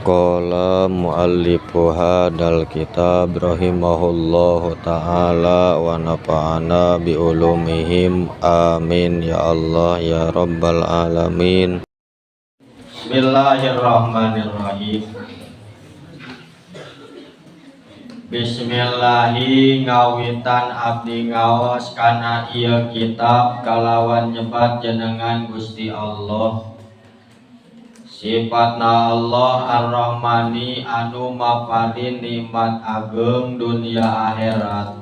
Qala muallifu hadzal kitab rahimahullahu ta'ala wa nafa'ana bi ulumihim amin ya Allah ya rabbal alamin. Bismillahirrahmanirrahim. Bismillahi ngawitan abdi ngaos kana ieu kitab kalawan nyebat jenengan Gusti Allah. Sifatna Allah Ar-Rahmani anu maparin nikmat ageng dunia akhirat.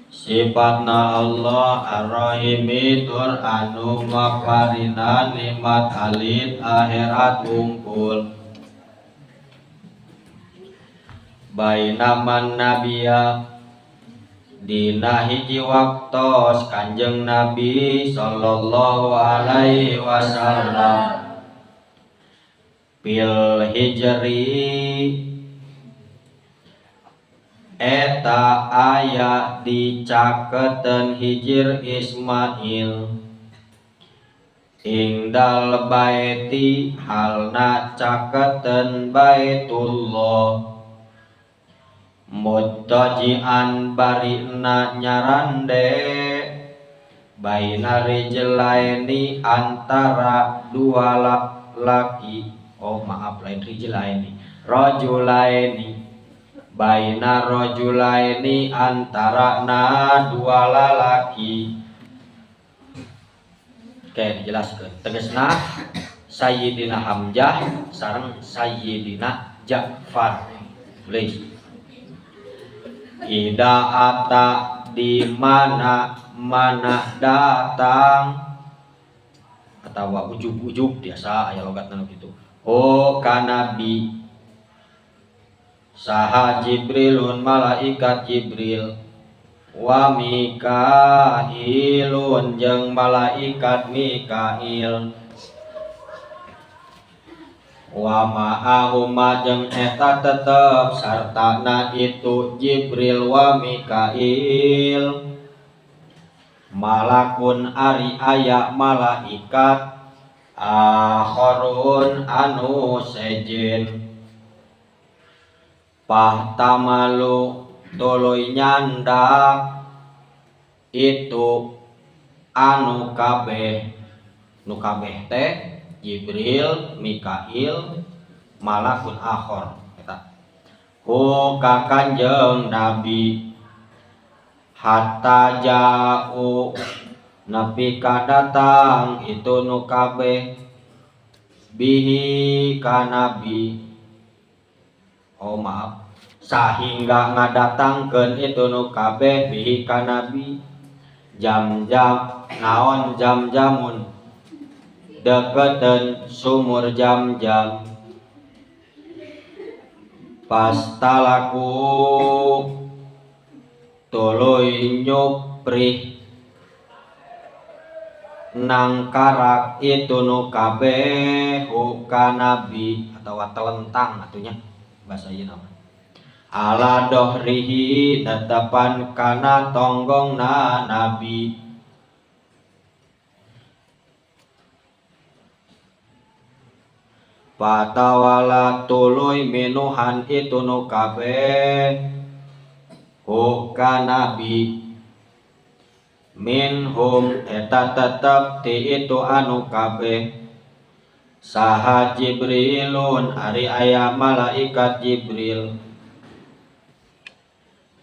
Sifatna Allah Ar-Rahimi tur anu maparina nikmat alit akhirat wungkul. Bainaman nabiya dina hiji waktos Kanjeng Nabi sallallahu alaihi wasallam fil hijri eta aya dicaketeun hijir Ismail ingdal baiti halna caketeun Baitullah mudtajian barina nyarande baina rijlaini antara dua laki. Oh maaf, lain rijlaini, rajulaini, baina rajulaini antara na dua lalaki. Oke, dijelaskan tegasna Sayyidina Hamzah sareng Sayyidina Ja'far. Tulis ida ata di mana mana datang atau ujug-ujug biasa aya logatna gitu. Oh kanabi saha Jibrilun malaikat Jibril wa Mikailun jeung malaikat Mikail wa ma'ahuma jeung eta tetep sartana itu Jibril wa Mikail malakun ari aya malaikat akharun anu sejen pahtamalu tuluy nyandak itu anu kabeh nu kabeh teh Jibril, Mikail, malakun akhor eta hu ka Kanjeng Nabi hatta ja'u nepi ka datang itu nu kabeh bihi ka nabi. Oh maaf, sahingga ngadatangkeun itu nu kabeh bihi ka nabi jam-jam naon jam-jamun deketeun sumur jam-jam pastalaku tuluy nyuprih nangkarak itu nu kabeh ka nabi atawa telentang atunya bahasa ieu nama ala dohrihi netepan kana tonggongna nabi. Patawala tuluy minuhan itu nu kabeh ka nabi minhum eta tetep ti itu anu kabeh saha Jibrilun ari aya malaikat Jibril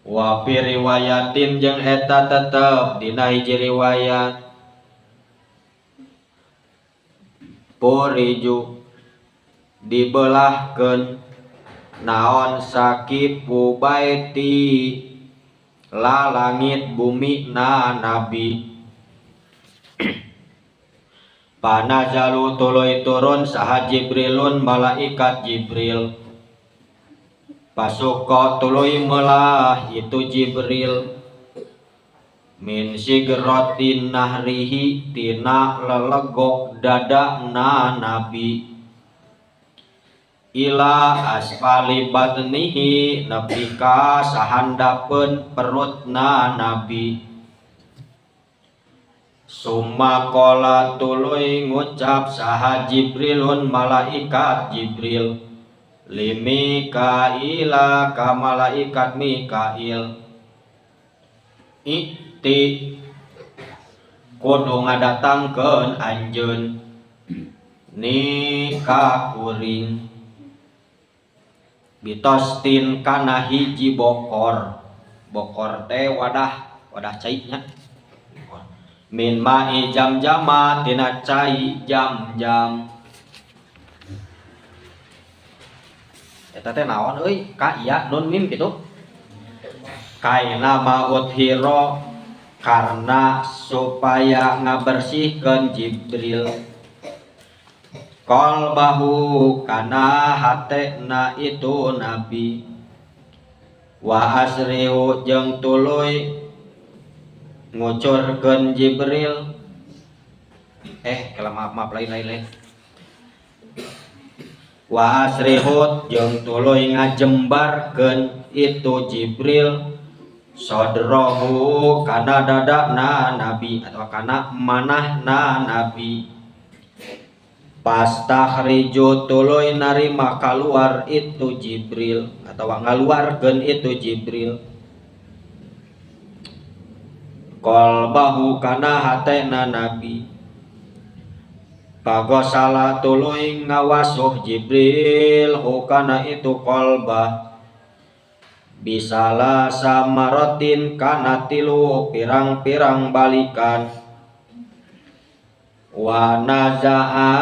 wa fi riwayatin jeung eta tetep dina hiji riwayat puriju dibelahkeun naon sakipu baiti lalangit bumi na nabi. Panazalu tuluy turun saha Jibrilun malaikat Jibril pasuka tuluy melah itu Jibril min sigrotin nahrihi tina lelegok dada na nabi ila asfali batnihi nepi ka sahandapeun perutna nabi. Summa qala tuluy ngucap saha Jibrilun malaikat Jibril li Mikaila ka malaikat Mikail iti kudu ngadatangkeun anjeun ni ka kuring bitostin kana hiji bokor. Bokor teh wadah, wadah cai nya. Min ma'i jam-jama tina cai jam-jam. Eta teh naon euy? Ka iya nun mim kitu. Kaina ma'uthiro karena supaya ngabersihkeun Jibril qalbahu kana hatena itu nabi wa asrihu jeung tuluy ngucurkeun Jibril kalau maaf lain wa asrihu jeung tuluy ngajembarkeun itu Jibril sodrahu kana dadana nabi atau kana manahna nabi pastakhriju tuluy narima kaluar itu Jibril atau ngaluarkeun itu Jibril qalbahu kana hatena nabi pagosala tuluy ngawasuh Jibril hukana itu qalbah bisala samarotin kana tilu pirang-pirang balikan wa naza'a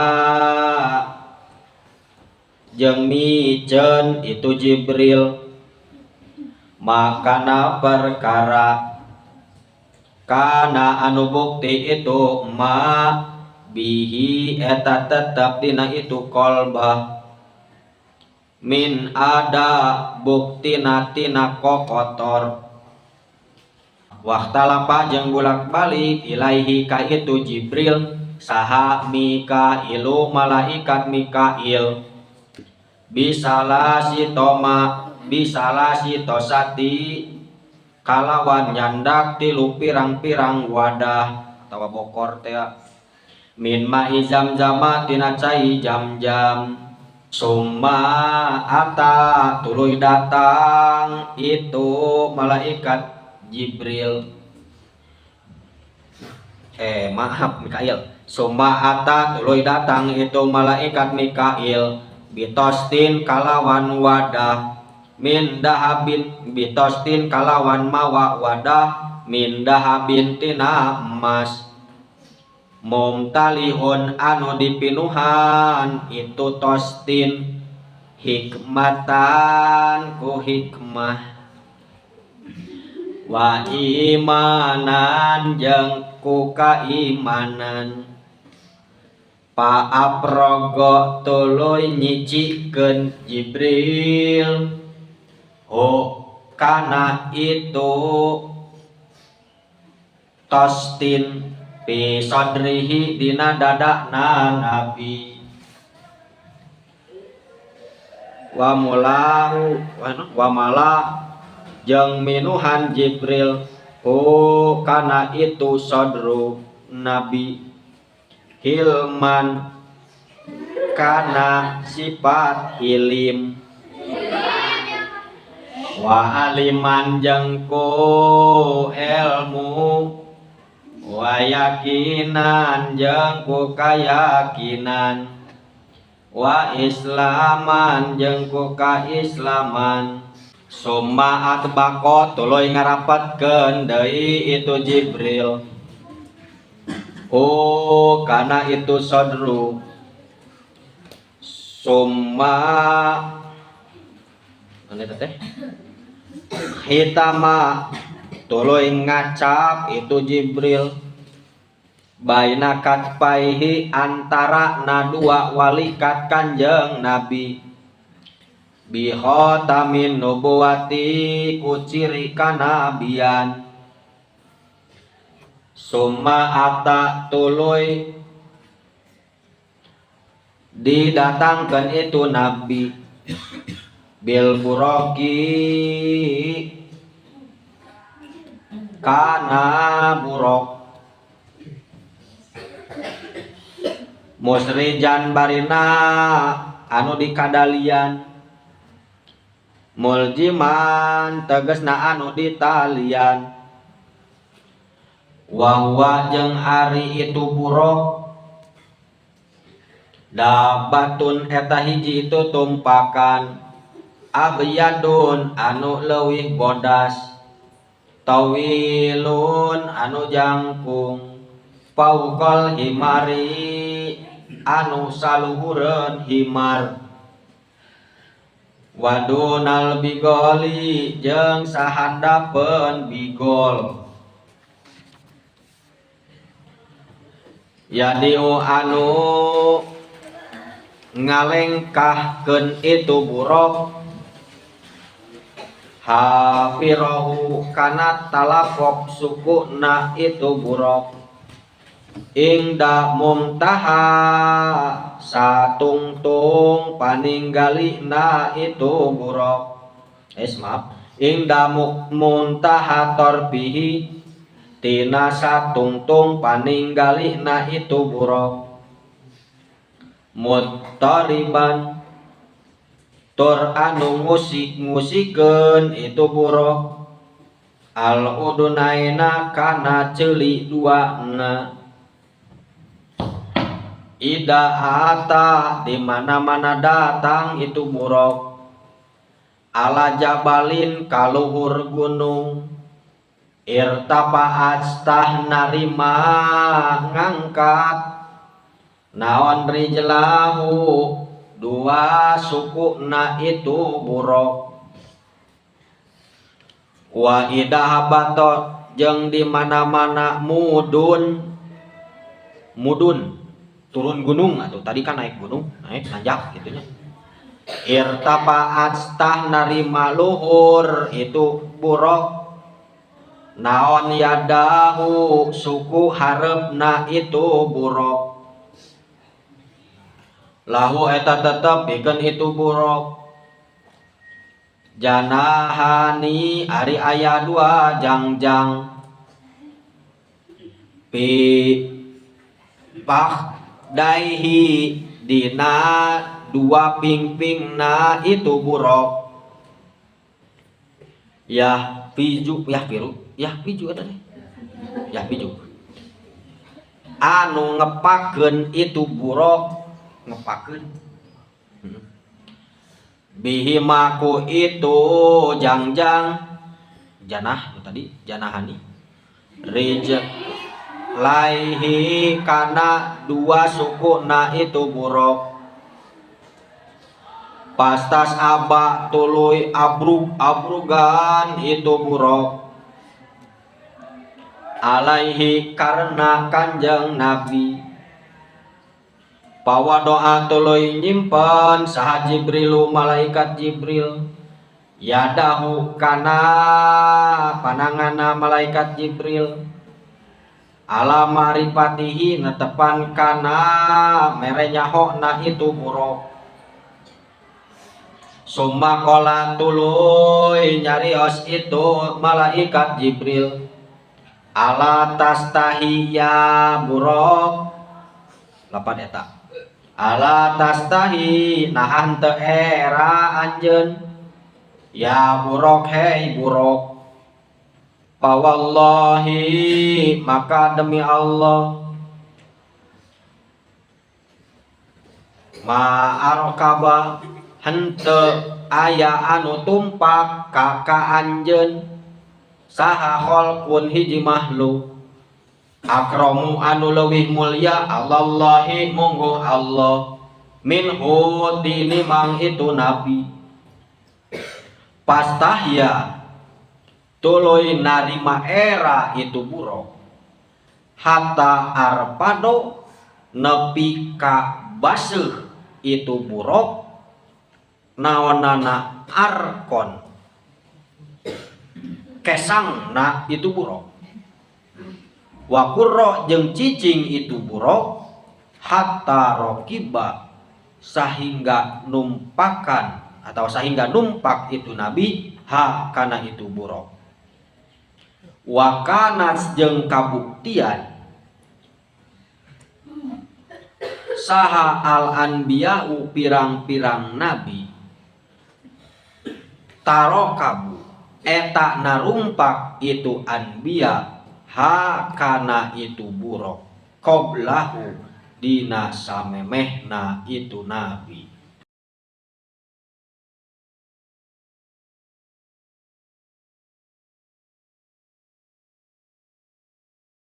jeung miceun itu Jibril makana perkara kana anu bukti itu ma bihi eta tetep dina itu qalbah min ada buktina tina kokotor wakhtalapa jeung bulak-balik ilaihi ka itu Jibril saha Mikailu malaikat Mikail bisalasi toma bisalasi tosati kalawan nyandak tilu pirang-pirang wadah atawa bokor teh min ma'i zamzama tina cai jam-jam summa ata tuluy datang itu malaikat Jibril maaf Mikail summa ata tuluy datang itu malaikat Mikail bitostin kalawan wadah min dahabin bitostin kalawan mawa wadah min dahabin tina emas mumtalihun anu dipinuhan itu tostin hikmatan ku hikmah wa imanan jeung ku kaimanan paaprogo tuluy nyicikeun Jibril oh kana itu tostin fi sadrihi dina dadana nabi wa mulahu wa mala jeung minuhan Jibril oh kana itu sadru nabi hilman kana sifat hilim wa aliman jeung ku ilmu wa yakinan jeung ku kayakinan wa islaman jeung ku kaislaman summa atbaqo tuluy ngarapatkeun deui itu Jibril oh kana itu sadru summa mana teh hitama tuluy ngacap itu Jibril baina katfaihi antara na dua walikat kanjeng Nabi bihotamin nubuwati ku ciri kanabian summa ata tuluy didatangkan itu Nabi bil buroki kana burok Musrijan barina anu dikadalian muljiman tegesna anu ditalian wa huwa jeung ari itu buruk dabatun eta hiji itu tumpakan abyadun anu leuwih bodas tawilun anu jangkung fauqal himari anu saluhureun himar wadunal bigoli jeung sahandapeun bigol yadiu anu ngalengkahkeun itu buruk hafirahu kana talafok sukuna itu buruk ingda mumtaha satungtung paninggalina itu buruk maaf ingda muntaha torbihi tina satungtung paninggalina itu buruk muttariban tur anu ngusik-ngusikeun itu buruk al udunaina kana ceuli duana ida ata di mana-mana datang itu buruk ala jabalin kaluhur gunung irtafaat tah narima ngangkat naon rijlahu dua sukuna itu buruk wa idah bato jeung di mana-mana mudun mudun turun gunung atau tadi kan naik gunung naik nanjak gitunya irtafaat tah narima luhur itu buruk naon yadahu suku hareupna itu buruk lahu eta tetep pikeun itu buruk janahani ari aya dua jangjang pi pak daihi dina dua pingpingna itu buruk ya piju ya piru ya piju eta teh ya piju anu ngepakeun itu buruk ngepakeun bihimaku itu jangjang janah tadi janahani rij laihi kana dua sukuna itu buruk pastas aba tuluy abrug abrugan itu buruk alaihi karena kanjeng Nabi pawa doa tuluy nyimpen saha Jibrilu malaikat Jibril yadahu kana panangana malaikat Jibril ala marifatihi netepan kana mere nyahona itu buruk summa qala tuluy nyarios itu malaikat Jibril ala tastahiya buruk lapan eta ala tastahi nahan teu era anjeun ya buruk hei buruk Wallahi maka demi Allah ma arkaba henteu aya anu tumpak ka ka anjeun saha khalqun hiji makhluk akramu anu leuwih mulya Allahi mungguh Allah minhu tinimang itu nabi pastahya tuluy narima era itu buruk hatta arpado nepi ka baseuh itu buruk naonana arkon kesangna itu buruk wa qurra jeung cicing itu buruk hatta rokiba sahingga numpakan atau sahingga numpak itu nabi ha kana itu buruk wa kanat jeung kabuktian Saha al anbiya'u pirang-pirang nabi tarokabu eta narumpak itu anbiya ha kana itu buraq qoblahu dina samemehna itu nabi.